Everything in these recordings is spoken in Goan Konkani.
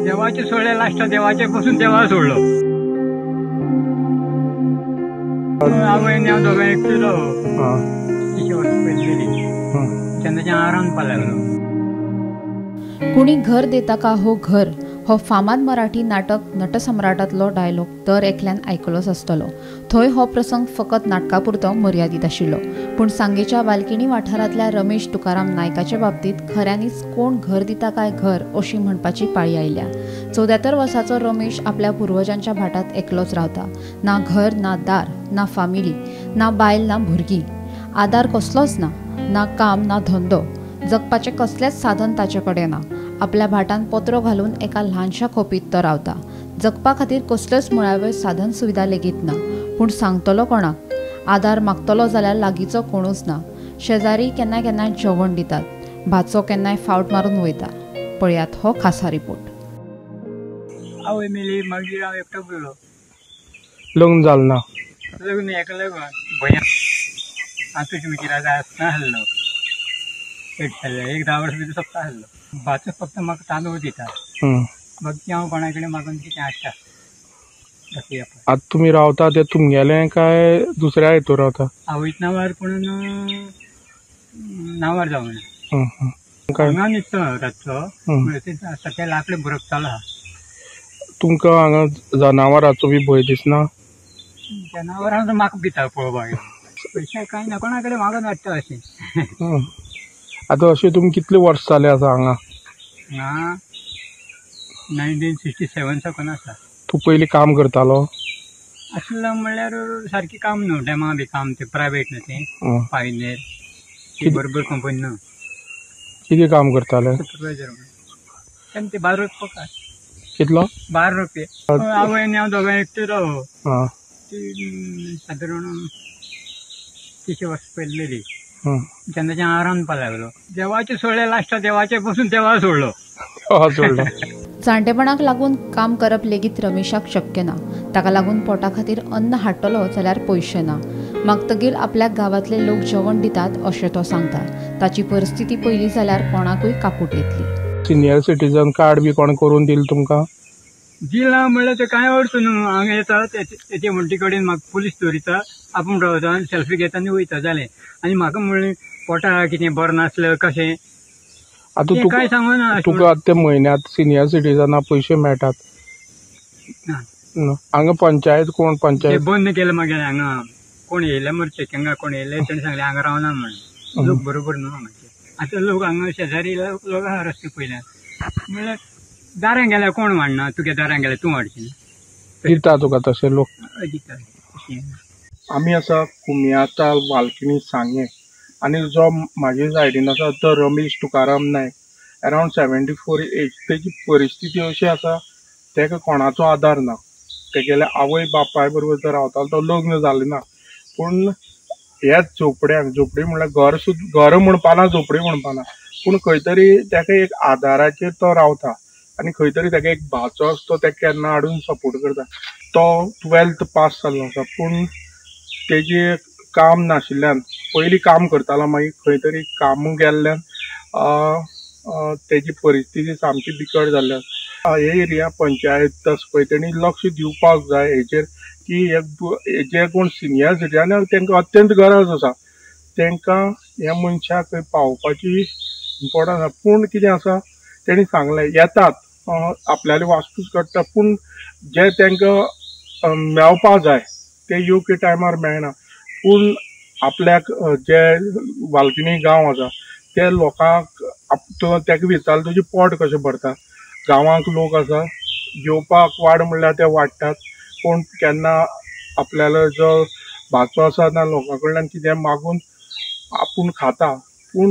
देवाचे सोडले लास्ट देवाचे पासून देवा सोडलो. आवय आनी हांव दोगां एकटो तिचे वर्सां पयलीं गेली तेन्नाच्यान हांव रांदपाक लागलो. कोणी घर देता का हो घर हो फामाद मराठी नाटक नटसम्राटांतलो डायलॉग दर एकल्यान आयकलोच आसतलो. थंय हो प्रसंग फकत नाटका पुरतो मर्यादीत आशिल्लो. पूण सांगेच्या वालकिणी वाठारांतल्या रमेश तुकाराम नायकाचे बाबतींत खऱ्यांनीच कोण घर दिता काय घर अशी म्हणपाची पाळी आयल्या. 74 वर्साचो रमेश आपल्या पुर्वजांच्या भाटांत एकलोच रावता. ना घर, ना दार, ना फामिली, ना बायल, ना भुरगीं. आदार कसलोच ना, ना काम, ना धंदो. जगपाचें कसलेंच साधन ताचे कडेन ना. आपल्या भाटान पत्रो घालून एका ल्हानशा खोपीत तो रावता. जगपा खातीर कसल्योच मुळाव्यो साधन सुविधा लेगीत ना. पूण सांगतलो कोणाक? आदार मागतलो जाल्यार लागींचो कोणूच ना. शेजारी केन्ना केन्नाय जेवण दितात, भाचो केन्नाय फावट मारून वयता. पळयात हो खासा रिपोर्ट. आवय मेली मागीर हांव एकटो उरलो. लग्न जालें ना? लग्न एका लग्न भंय हांव तुजी आसना आसलो. एक 10 वर्सां भितर सोंपता आसलो. भाचो फक्त म्हाका तांदूळ दिता, बाकी हांव कोणा कडेन मागून कितें हाडटा. आतां तुमी रावता ते तुमगेलें काय दुसऱ्या हितूर रावता? आवयच नांवार पूण नांवार जावना. हांगा न्हिदता रातचो, सद्या लाकडां भरप चालू आहा. तुमकां हांगा जनावरांचो बी भंय दिसना? जनावरां म्हाका भिता पळोवपाक. पयशे कांय ना, कोणा कडेन मागून हाडटा अशें. आतां अशें तुमी कितले वर्स जाले आसा हांगा? हांगा 1967 साकून आसा. तूं पयलीं काम करतालो? आसलो म्हणल्यार सारकें काम न्हू, डेमा बी काम तें प्रायवेट न्हू तें, पायनेर ती बरोबर कंपनी न्हू. कितें काम करताले? सुपरवायजर म्हणून. तेन्ना ते 12 रुपया पगार. कितलो? 12 रुपये. आवय आनी हांव दोगां एकटे राव. ती सादारण 30 वर्सां पयलीं गेली तेन्नाच्यान हांव रांदपाक लागलो. देवाचे सोडले लास्ट देवाचे पासून देवा सोडलो. सोडलो. जाणटेपणाक लागून काम करप लेगीत रमेशाक शक्य ना. ताका लागून पोटा खातीर अन्न हाडटलो जाल्यार पयशे ना. मागतगीर आपल्या गांवांतले लोक जेवण दितात अशें तो सांगता. ताची परिस्थिती पयली जाल्यार कोणाकूय काकूट येतली. सिनियर सिटीजन कार्ड बी कोण करून दिल तुमकां? दिलां म्हणल्यार तें कांय अर्थ न्हू. हांगा येता तेचे म्हणटी कडेन म्हाका पुलीस दवरिता, आपूण रावता आनी सेल्फी घेता आनी वयता, जालें. आनी म्हाका म्हणलें पोटा कितें बरें नासलें कशें आतां काय सांगना. तुका आतां ते म्हयन्यांत सिनियर सिटीजना पयशे मेळटात? हांगा पंचायत कोण पंचायत बंद केलें मागीर. हांगा कोण येयले मरे चेकिंगाक कोण येयले तेणें सांगलें हांगा रावना म्हणून. लोक बरोबर न्हू हांगाचे. आतां लोक हांगा शेजारी लोक आहा रस्ते पयल्यान म्हणल्यार दारां गेल्यार कोण वाडना, तुगे दारां गेल्यार तूं वाडची दिता तुका तशें लोक दिता. आमी आसा कुमियाताल वालकिणी सांगें आनी जो म्हाजे सायडीन आसा तो रमेश तुकाराम नायक, अरावंड 74 एज. तेजी परिस्थिती अशी आसा, तेका कोणाचो आदार ना. तेगेल्या आवय बापाय बरोबर तो रावतालो, तो लग्न जालें ना. पूण ह्याच झोपड्यांक, झोपडी म्हणल्यार घर सुद्दां घर म्हणपाना, झोपडी म्हणपाना, पूण खंय तरी तेका एक आदाराचेर तो रावता आनी खंय तरी तेका एक भाचो आसा तो तेका केन्ना हाडून सपोर्ट करता. तो 12th पास जाल्लो आसा, पूण तेजें काम नाशिल्ल्यान पयलीं काम करतालो, मागीर खंय तरी काम गेल्ल्यान तेजी परिस्थिती सामकी बिकट जाल्ल्यान हे एरिया पंचायत आसा पळय तेणी लक्ष दिवपाक जाय हेचेर की जे कोण सिनियर सिटीजन तांकां अत्यंत गरज आसा, तांकां ह्या मनशाक पावोवपाची इम्पोर्टंट आसा. पूण कितें आसा, तेणी सांगलें येतात आपल्याली वास्तूच काडटा, पूण जे तांकां मेळपा जाय ते योग्य टायमार मेळना. पूण आपल्याक जे वालकिणी गांव आसा ते लोकांक ताका विचारलें तुजें पोट कशें भरता, गांवांक लोक आसा जेवपाक वाड म्हणल्यार ते वाडटात, पूण केन्ना आपल्यालो जो भाचो आसा ना लोकां कडल्यान कितें मागून आपूण खाता. पूण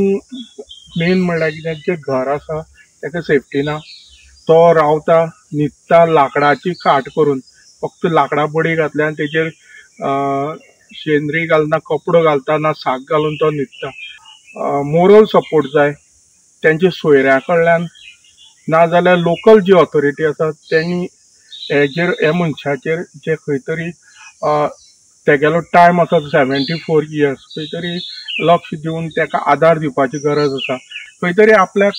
मेन म्हणल्यार कितें, जें घर आसा ताका सेफ्टी ना. तो रावता न्हिदता लांकडाची खाट करून, फक्त लांकडां बडी घातल्या आनी तेजेर शेंदरी घालना, कपडो घालता ना साक घालून तो न्हिदता. मोरल सपोर्ट जाय तेंच्या सोयऱ्यां कडल्यान, नाजाल्यार लोकल जी ऑथॉरिटी आसा तेणी हेजेर ह्या मनशाचेर जे खंय तरी तेगेलो टायम आसा 74 इयर्स खंय तरी लक्ष दिवन ताका आदार दिवपाची गरज आसा. खंय तरी आपल्याक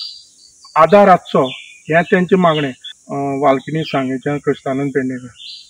आदार आसचो हें तेंचें मागणें. वालकिनी सांगेच्यान कृष्णानंद पेडणेकर.